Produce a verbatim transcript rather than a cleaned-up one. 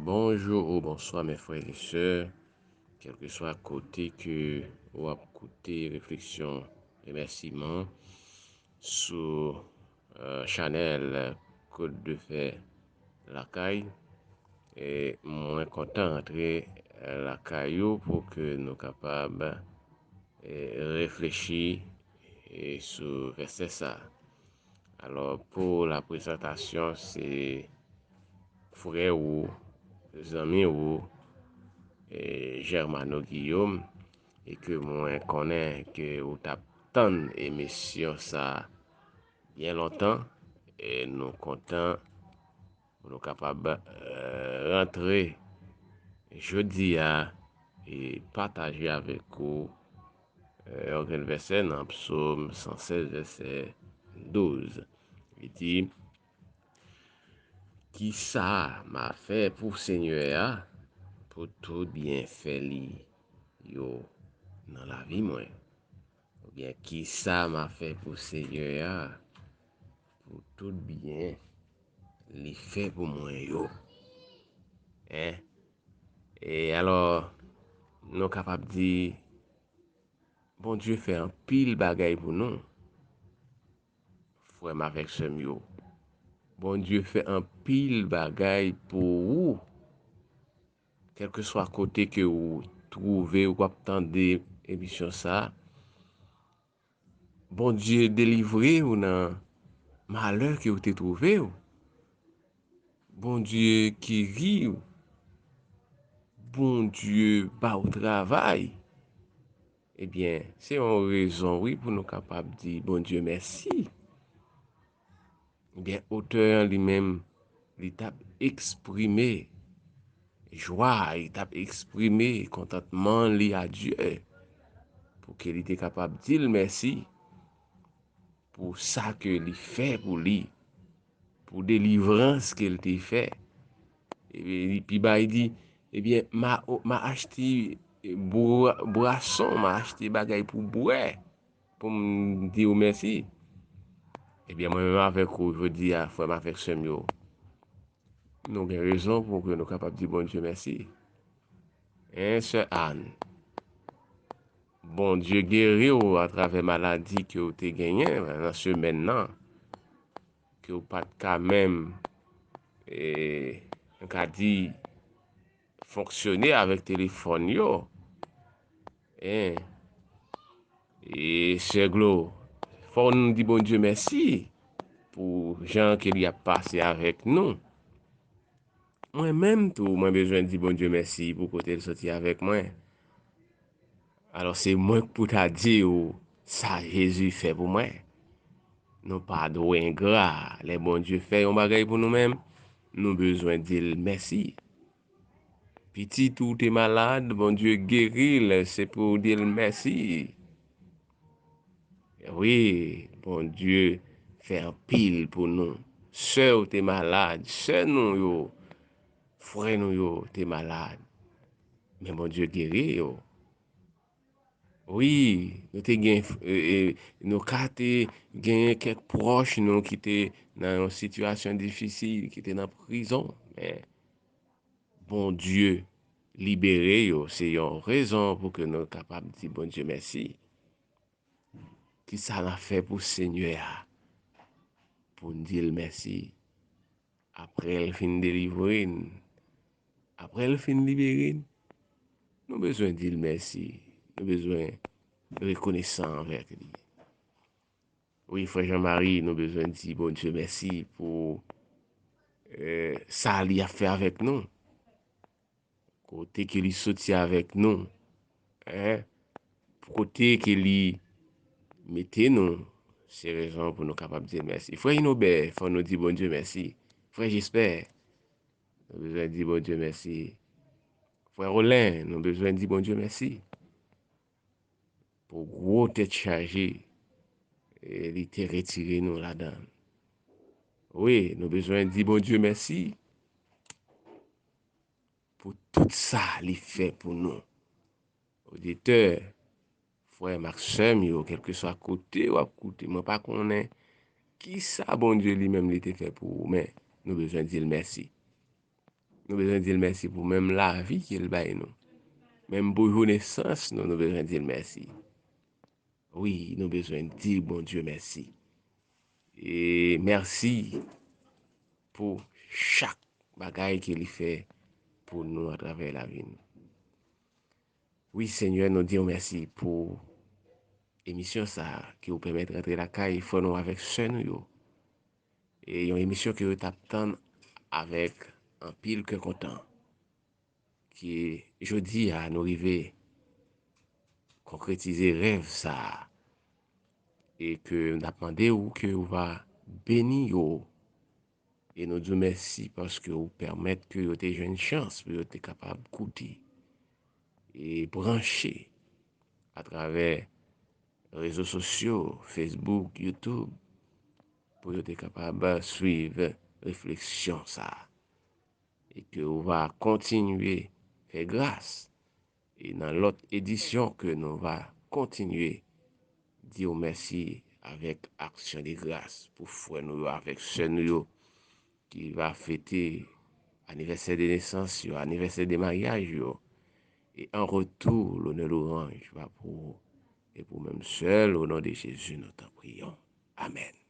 Bonjou ou bonswa, mes frères et sœurs. Kèlkeswa kote ke w ap koute refleksyon, remèsiman sou, euh, chanèl Kout de Fè Lakay. E mwen kontan antre, euh, lakay ou pou ke nou kapab, euh, reflechi, euh, sou vèsè sa. Alò, pou la prezantasyon, se frè ou, zanmi ou, e, Germano Guillaume, e ke mwen konnen ke ou t ap tann emisyon sa byen lontan, e nou kontan pou nou kapab, eh, rantre jodi a e pataje avèk ou, eh, yon grenn vèsè nan Psòm san sèz, vèsè douz. Li di, "Kisa m a fè pou Senyè a, pou tout byenfè li yo nan lavi mwen?" Oubyen, "Kisa m a fè pou Senyè a, pou tout byen li fè pou mwen yo?" Hein? E alò, nou kapab di, Bondye fè anpil bagay pou nou. Frè m avèk sè m yo, Bondye fè anpil bagay pou ou. Kèlkeswa kote ke ou twouve ou, w ap tande emisyon sa, Bondye delivre ou nan malè ke ou te twouve ou. Bondye geri ou. Bondye ba ou travay. Ebyen, se yon rezon, wi, pou nou kapab di Bondye mèsi. Ebyen, otè an li menm, li t ap eksprime jwa, li t ap eksprime kontantman li a Dye, pou ke li te kapab di l mèsi pou sa ke li fè pou li, pou delivrans ke l te fè. Epi li pi ba, li di, ebyen, m a, m a achte bwa-, bwason, m a achte bagay pou bwè, pou m di w mèsi. Ebyen, mwen menm avèk ou jodi a, frè m avèk sè m yo, nou gen rezon pou ke nou kapab di Bondye mèsi. Hein, sè Ann? Bondye geri w atravè maladi ke w te genyen nan semèn nan, ke w pa t ka menm, e, nou ka di, fonksyone avèk telefòn yo. Hein? E sè Glo, fò nou di Bondye mèsi pou jan ke li ap pase avèk nou. Mwen menm tou, mwen bezwen di Bondye mèsi pou kote l soti avèk mwen. Alò, se mwen k pou ta di w sa Jezi fè pou mwen. Nou pa dwe engra. Lè Bondye fè yon bagay pou nou menm, nou bezwen di l mèsi. Pitit ou te malad, Bondye geri l, se pou w di l mèsi. Wi, Bondye fè anpil pou nou. Sè w te malad, sè nou yo, frè nou yo te malad. Men Bondye geri yo. Wi, nou te gen, e, e, nou ka te genyen kèk pwòch nou ki te nan yon sitiyasyon difisil, ki te nan prizon. Men Bondye libere yo, se yon rezon pou ke nou kapab di Bondye mèsi. Kisa n ap fè pou Senyè a? Pou n di l mèsi. Apre l fin delivre n, apre l fin libere n, nou bezwen di l mèsi. Nou bezwen rekonesan anvè li. Wi, frè Jean Marie, nou bezwen di Bondye mèsi pou, eh, sa li ap fè avèk nou. Kote ke li soti avèk nou, hein, kote ke li mete nou, se rezon pou nou kapab di l mèsi. Frè Inobè, fò nou di Bondye mèsi. Frè Jespè, nou bezwen di Bondye mèsi. Frè Rolen, nou bezwen di Bondye mèsi. Pou gwo tèt chaje, e, li te retire nou ladan l. Wi, nou bezwen di Bondye mèsi pou tout sa li fè pou nou. Oditè, frè m ak sè m yo, kèlkeswa kote w ap koute, mwen pa konnen kisa Bondye li menm li te fè pou ou, men nou bezwen di l mèsi. Nou bezwen di l mèsi pou menm lavi ke l bay nou. Menm pou jou nesans nou, nou bezwen di l mèsi. Wi, nou bezwen di Bondye mèsi. E mèsi pou chak bagay ke li fè pou nou atravè lavi nou. Wi, Senyè, nou di w mèsi pou emisyon sa a ke w pèmèt rantre lakay frè nou avèk sè nou yo. E yon emisyon ke yo t ap tann avèk anpil kè kontan. Ke jodi a nou rive konkretize rèv sa a. E ke n ap mande w ke w va beni yo. E nou di w mèsi paske w pèmèt ke yo te jwenn chans pou yo te kapab koute e branche atravè rezo sosyo, Facebook, YouTube, pou yo te kapab swiv refleksyon sa a. E ke w va kontinye fè gras. E nan lòt edisyon ke nou va kontinye di w mèsi avèk aksyon de gras pou frè nou yo avèk sè nou yo ki va fete anivèsè de nesans yo, anivèsè de maryaj yo. E an retou, lonè lwanj va pou ou e pou menm sèl, o non de Jezi, nou t'en prions. Amèn.